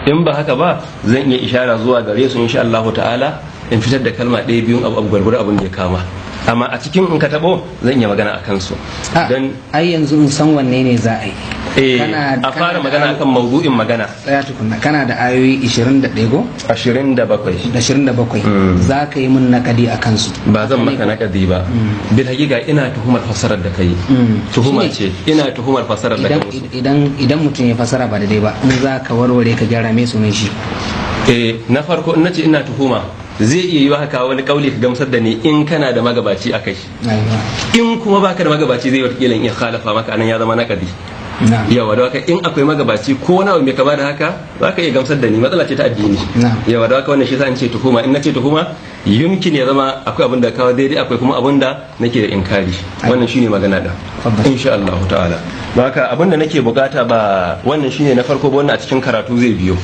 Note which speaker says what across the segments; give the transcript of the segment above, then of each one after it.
Speaker 1: In ba haka ba, zan iya ishara zuwa gare su, insha Allah ta'ala, in fitar da kalma ɗaya, biyun, abu gwargwaro abin da ya kama. Amma a cikin in ka tabo, zan iya magana a kansu.
Speaker 2: Don ai yanzu in san wanne ne za a yi.
Speaker 1: Eh, a fara magana akan mawdu'in magana.
Speaker 2: Tsaya tukunna, kana da ayoyi 21 go?
Speaker 1: 27.
Speaker 2: 27, za ka yi mun nakadi a kansu?
Speaker 1: Ba zan maka nakadi ba. Bil hakika ina tuhumar fassarar da kai. Tuhuma ce, ina tuhumar fassarar da kai.
Speaker 2: Idan mutum ya fassara ba daidai ba, in za ka warware ka gyara, mai sunan shi?
Speaker 1: Eh, na farko in nace ina tuhuma, zai iya yi haka wani kauli ka gamsar da ni in kana da magabaci akai. In kuma baka da magabaci, zai wata iya khalafa maka, anan ya zama nakadi. Yawa, da haka in akwai magabaci ko wani abu mai kama da haka, za ka iya gamsar da ni. Matsala ce ta addini. Yawa, da haka wannan shi sa in ce tuhuma. In na ce tuhuma, yumkin ya zama akwai abin da kawo daidai, akwai kuma abin da nake da inkari. Wannan shine magana da insha Allah ta'ala. Ba haka abin da nake bukata ba, wannan shine na farko ba. Wannan a cikin karatu zai biyo,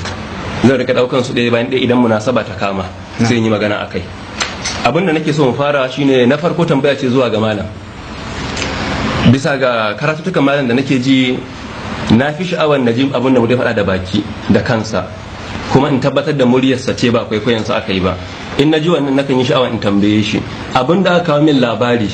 Speaker 1: zan rika daukan su ɗaya bayan ɗaya. Idan munasaba ta kama, sai yi magana akai. Abin da nake so mu fara shine, na farko tambaya ce zuwa ga malam. Bisa ga karatutukan malam da nake ji, na fi sha'awar na ji abin da mu faɗa da baki da kansa, kuma in tabbatar da muryarsa ce, ba kwaikwayonsa aka yi ba. In na ji wannan, nakan yi sha'awar in tambaye shi abin da aka kawo min labari.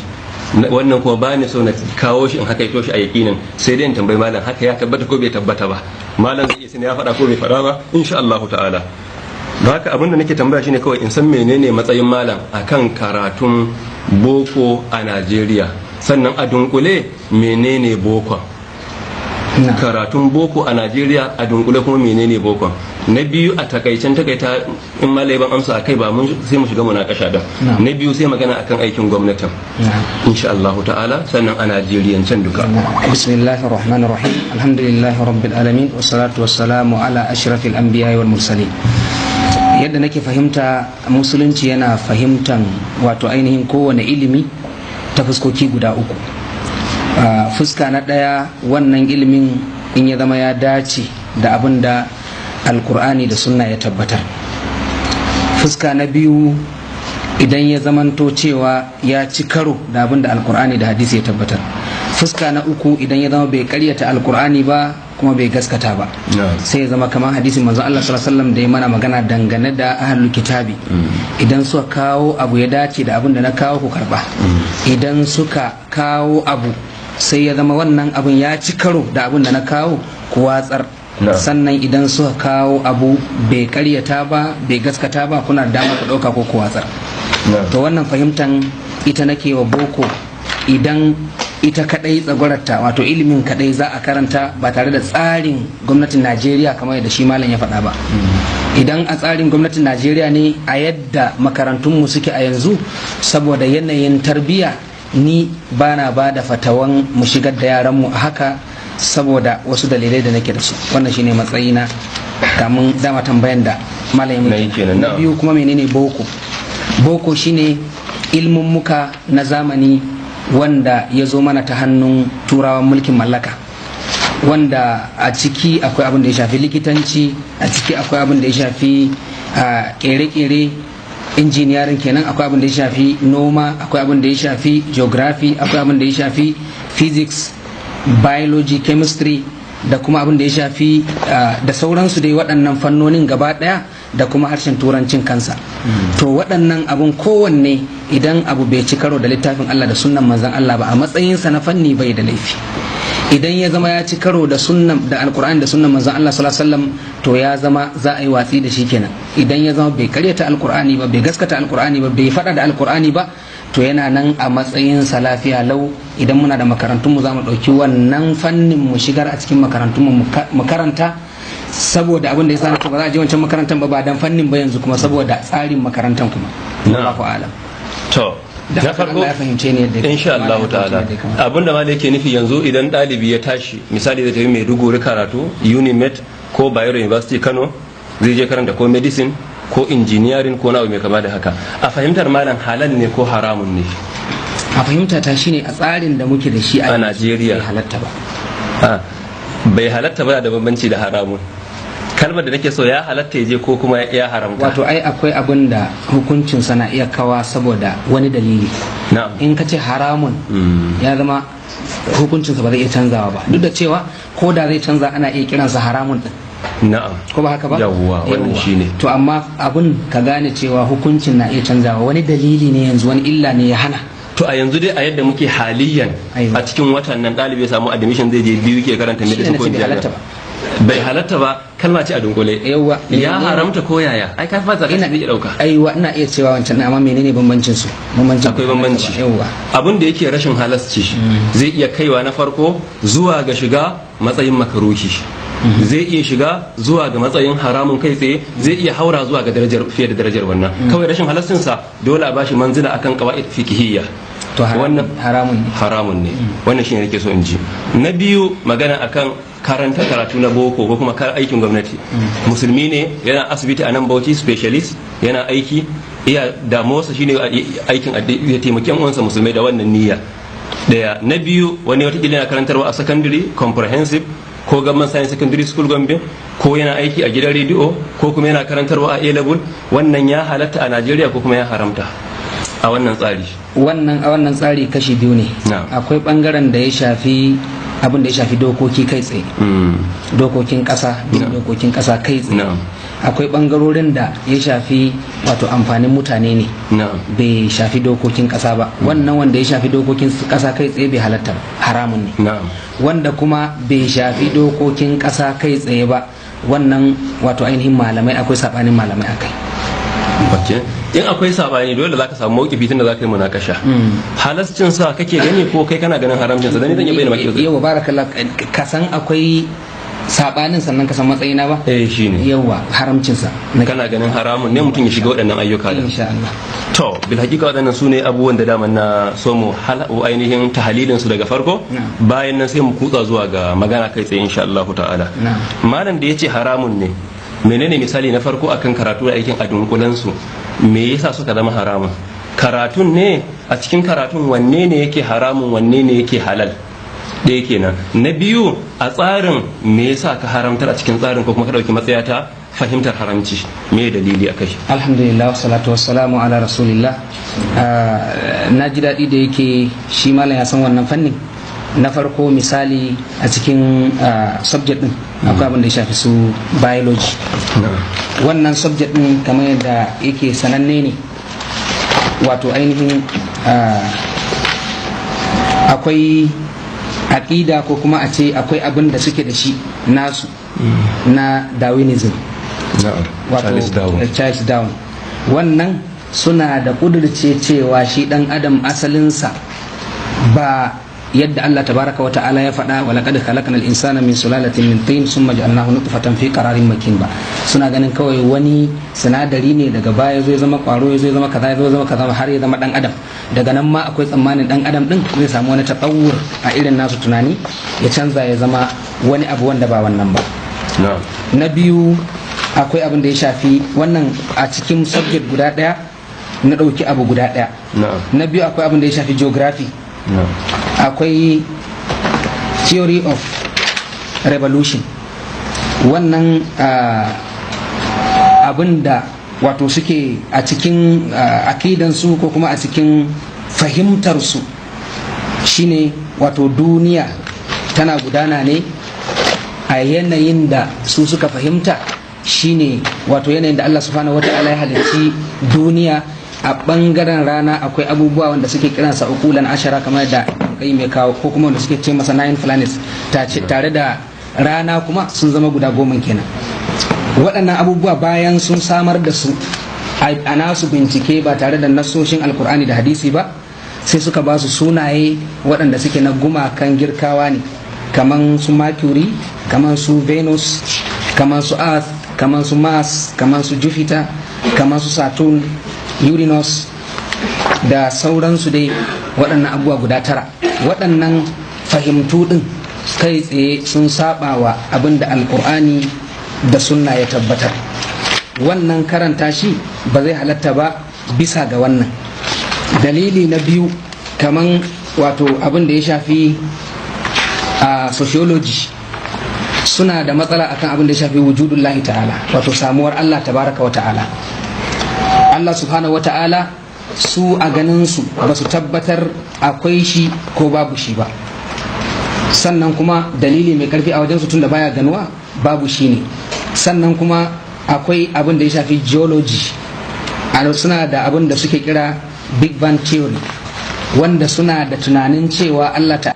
Speaker 1: Wannan kuma ba ni so na kawo shi in haka ito shi a yakinin, sai dai in tambayi malam haka ya tabbata ko bai tabbata ba. Malam zai iya sani ya faɗa ko bai faɗa ba, insha Allah ta'ala. Don haka abin da nake tambaya shine kawai in san menene matsayin malam akan karatun boko a Najeriya, sannan a dunkule menene boko, karatun boko a Najeriya a dunkule, kuma menene boko. Na biyu, a takaicen takaita, in malai ban amsa akai ba, mun sai mu shiga munakasha da na biyu, sai magana akan aikin gwamnatin, insha Allah ta'ala, sannan a Najeriyan can duka.
Speaker 2: Bismillahir rahmanir rahim. Alhamdulillahi rabbil alamin, wassalatu wassalamu ala ashrafil anbiya'i wal mursalin. Yadda nake fahimta, musulunci yana fahimtan wato ainihin kowane ilimi ta fuskoki guda uku. Fuska na ɗaya, wannan ilimin in ya zama ya dace da abin da Alkur'ani da Sunna ya tabbatar. Fuska na biyu, idan ya zamanto cewa ya ci karo da abin da Alkur'ani da hadisi ya tabbatar. Fuska na uku, idan ya zama bai karyata Alkur'ani ba kuma bai gaskata ba, sai ya zama kamar hadisin Manzon Allah sallallahu alaihi wasallam da ya mana magana dangane da ahlul kitabi: idan suka kawo abu ya dace da abin da na kawo, ku karba. Idan suka kawo abu sai ya zama wannan abin ya ci karo da abin da na kawo, ku watsar. Sannan idan suka kawo abu bai karyata ba, bai gaskata ba, kuna da dama ku ɗauka ko ku watsar. To wannan fahimtan ita nake wa boko. Idan ita kadai tsagwararta, wato ilimin kadai za a karanta ba tare da tsarin gwamnatin Najeriya kamar yadda shi malam ya faɗa ba. Idan a tsarin gwamnatin Najeriya ne, a yadda makarantunmu suke a yanzu, saboda yanayin tarbiyya, ni bana ba da fatawan mu shigar da yaranmu a haka, saboda wasu dalilai da nake da su. Wannan shine matsayina kamun dama tambayan da malam ya. Na biyu kuma, menene boko? Boko shine ilmummuka na zamani wanda ya zo mana ta hannun Turawan mulkin mallaka, wanda a ciki akwai abin da ya shafi likitanci, a ciki akwai abin da ya shafi kere-kere, engineering kenan, akwai abin da ya shafi noma, akwai abin da ya shafi geography, akwai abin da ya shafi physics, biology, chemistry, da kuma abin da ya shafi da sauransu dai, waɗannan fannonin gaba ɗaya, da kuma harshen Turancin kansa. To waɗannan abun kowanne, idan abu bai ci karo da littafin Allah da sunnan Manzon Allah ba, a matsayinsa na fanni bai da laifi. Idan ya zama ya ci karo da sunnan da Alkur'ani da sunnan Manzon Allah sallallahu alaihi wasallam, to ya zama za a yi watsi da shi kenan. Idan ya zama bai karyata Alkur'ani ba, bai gaskata Alkur'ani ba, bai faɗa da Alkur'ani ba, to yana nan a matsayin sa lafiya lau. Idan muna da makarantunmu, za mu ɗauki wannan fannin mu shigar a cikin makarantunmu mu karanta. Saboda abin da ya sani ba za a je wancan makarantar ba, ba dan fannin ba yanzu, kuma saboda tsarin makarantar kuma. Allahu alam.
Speaker 1: To, na farko
Speaker 2: ya fahimce ne yadda
Speaker 1: insha Allah ta'ala, abinda ma da yake nufi yanzu, idan ɗalibi ya tashi, misali zai tafi Maiduguri karatu, Unimed ko Bayero University Kano, zai je karanta ko medicine ko engineering ko na abu mai kama da haka, a fahimtar malam, halal ne ko haramun ne?
Speaker 2: A fahimta ta shine, a tsarin da muke da shi
Speaker 1: a Najeriya,
Speaker 2: bai halatta ba.
Speaker 1: Bai halatta ba da bambanci da haramun. Kalmar da nake so, ya halatta ya je ko kuma ya haramta?
Speaker 2: Wato ai akwai abin da hukuncin na iya kawa saboda wani dalili. In ka ce haramun, ya zama hukuncinsa ba zai iya canzawa ba, duk da cewa ko da zai canza, ana iya kiransa haramun din.
Speaker 1: Na'am.
Speaker 2: Ko ba haka ba?
Speaker 1: Yawwa, wannan
Speaker 2: Yawwa.
Speaker 1: shine.
Speaker 2: To amma abun ka gane cewa hukuncin na iya canzawa, wani dalili ne yanzu, wani illa ne ya hana.
Speaker 1: To a yanzu dai, a yadda muke haliyan,
Speaker 2: Aiwa.
Speaker 1: a cikin watan nan ɗalibi ya samu admission zai je biyu ke karanta
Speaker 2: Shi ne
Speaker 1: medicine
Speaker 2: na
Speaker 1: ko
Speaker 2: ce bai
Speaker 1: jami'a.
Speaker 2: halatta ba.
Speaker 1: Bai halatta ba, kalma ce a dunkule.
Speaker 2: Yawwa.
Speaker 1: Ya haramta ko yaya? Ai ka fata ka
Speaker 2: Ina
Speaker 1: zai iya dauka.
Speaker 2: Aiwa, ina iya cewa wancan, amma menene bambancin su? Bambancin
Speaker 1: Akwai bambanci.
Speaker 2: Yawwa.
Speaker 1: Abin da yake rashin halasci zai iya kaiwa na farko zuwa ga shiga matsayin makaruhi, zai iya shiga zuwa ga matsayin haramun kai tsaye, zai iya haura zuwa ga darajar fiye da darajar wannan. Kawai rashin halascinsa dole a bashi manzila akan qawaid fiqhiyya.
Speaker 2: To
Speaker 1: wannan
Speaker 2: haramun ne.
Speaker 1: Haramun ne. Wannan shine nake so in ji. Na biyu, magana akan karanta karatu na boko ko kuma aikin gwamnati. Musulmi ne, yana asibiti a nan Bauchi, specialist, yana aiki, iya damuwarsa shine aikin ya taimaki yan uwansa musulmai da wannan niyya daya. Na biyu, wani watakila yana karantarwa a secondary comprehensive ko government science secondary school Gombe, ko yana aiki a gidan rediyo, ko kuma yana karantarwa a A level. Wannan ya halatta a Najeriya ko kuma ya haramta a wannan tsari?
Speaker 2: Wannan, a wannan tsari kashi biyu ne. Akwai bangaren da ya shafi abin da ya shafi dokoki kai tsaye, dokokin kasa, bin dokokin kasa kai tsaye. Akwai bangarorin da ya shafi wato amfanin mutane ne, bai shafi dokokin kasa ba. Wannan wanda ya shafi dokokin kasa kai tsaye bai halatta ba, haramun ne. Wanda kuma bai shafi dokokin kasa kai tsaye ba, wannan wato ainihin malamai, akwai sabanin malamai akai.
Speaker 1: Okay. In akwai sabani, dole zaka samu mawkifi tunda zaka yi munakasha. Halascin sa kake gani ko kai kana ganin haramcin sa? Dan ni zan iya bayyana maki.
Speaker 2: Yawa, barakallah, ka san akwai sabanin sannan ka san matsayina ba.
Speaker 1: Eh, shine.
Speaker 2: Yawa, haramcin sa.
Speaker 1: Kana ganin haramun ne mutum ya shiga waɗannan ayyuka da?
Speaker 2: Insha Allah.
Speaker 1: To, bil hakika waɗannan su ne abubuwan da dama na so mu ainihin tahalilin su daga farko. Bayan nan sai mu kutsa zuwa ga magana kai tsaye insha Allah ta'ala. Malam da yace haramun ne, menene misali na farko akan karatu da aikin a dunkulen su? Me yasa suka zama haramun? Karatun ne, a cikin karatun wanne ne yake haramun, wanne ne yake halal? Ɗaya kenan. Na biyu, a tsarin me yasa ka haramtar a cikin tsarin, ko kuma ka ɗauki matsaya ta fahimtar haramci, me dalili akai?
Speaker 2: Alhamdulillah, wassalatu wassalamu ala rasulillah. Na ji daɗi da yake shi malam ya san wannan fannin. Na farko, misali a cikin subject din akwai abin da ya shafi su biology. Wannan subject din, kamar yadda yake sananne ne, wato ainihin akwai aƙida ko kuma a ce akwai abin da suke da shi nasu na Darwinism, wato
Speaker 1: Charles Darwin.
Speaker 2: Charles Darwin. Wannan suna da ƙudurce cewa shi ɗan adam asalinsa ba yadda Allah tabaraka wa ta'ala ya faɗa, wa laqad khalaqnal insana min sulalatin min tin summa ja'alnahu nutfatan fi qararin makin ba. Suna ganin kawai wani sinadari ne, daga baya zai zama kwaro, ya zai zama kaza, ya zai zama kaza, har ya zama dan adam. Daga nan ma akwai tsammanin dan adam din zai samu wani tatawur a irin nasu tunani, ya canza ya zama wani abu wanda ba wannan ba. Na biyu, akwai abin da ya shafi wannan a cikin subject guda daya, na ɗauki abu guda daya. Na biyu, akwai abin da ya shafi geography. Akwai theory of revolution. Wannan abin da wato suke a cikin akidansu ko kuma a cikin fahimtarsu shine wato duniya tana gudana ne a yanayin da su suka fahimta, shine wato yanayin da Allah subhanahu wata'ala ya halicci duniya. A bangaren rana akwai abubuwa wanda suke kiransa ukulan ashara, kamar da kai mai kawo, ko kuma wanda suke ce masa nine planets, tare da rana kuma sun zama guda 10 kenan. Waɗannan abubuwa, bayan sun samar da su a nasu bincike ba tare da nasoshin Alkur'ani da hadisi ba, sai suka ba su sunaye waɗanda suke na gumakan Girkawa ne, kaman su Mercury, kaman su Venus, kaman su Earth, kaman su Mars, kaman su Jupiter, kaman su Saturn, Uranus da sauransu dai. Waɗannan abubuwa guda tara, waɗannan fahimtu ɗin kai tsaye sun saba wa abin da Alkur'ani da sunna ya tabbatar. Wannan karanta shi ba zai halatta ba bisa ga wannan dalili. Na biyu, kaman wato abin da ya shafi a sociology, suna da matsala akan abin da ya shafi wujudullahi ta'ala, wato samuwar Allah tabaraka wa ta'ala. Allah subhanahu wa ta'ala, su a ganin su ba su tabbatar akwai shi ko babu shi ba. Sannan kuma dalili mai karfi a wajensu, tunda baya ganuwa, babu shi ne. Sannan kuma akwai abin da ya shafi geology. Suna da abin da suke kira Big Bang Theory, wanda suna da tunanin cewa Allah ta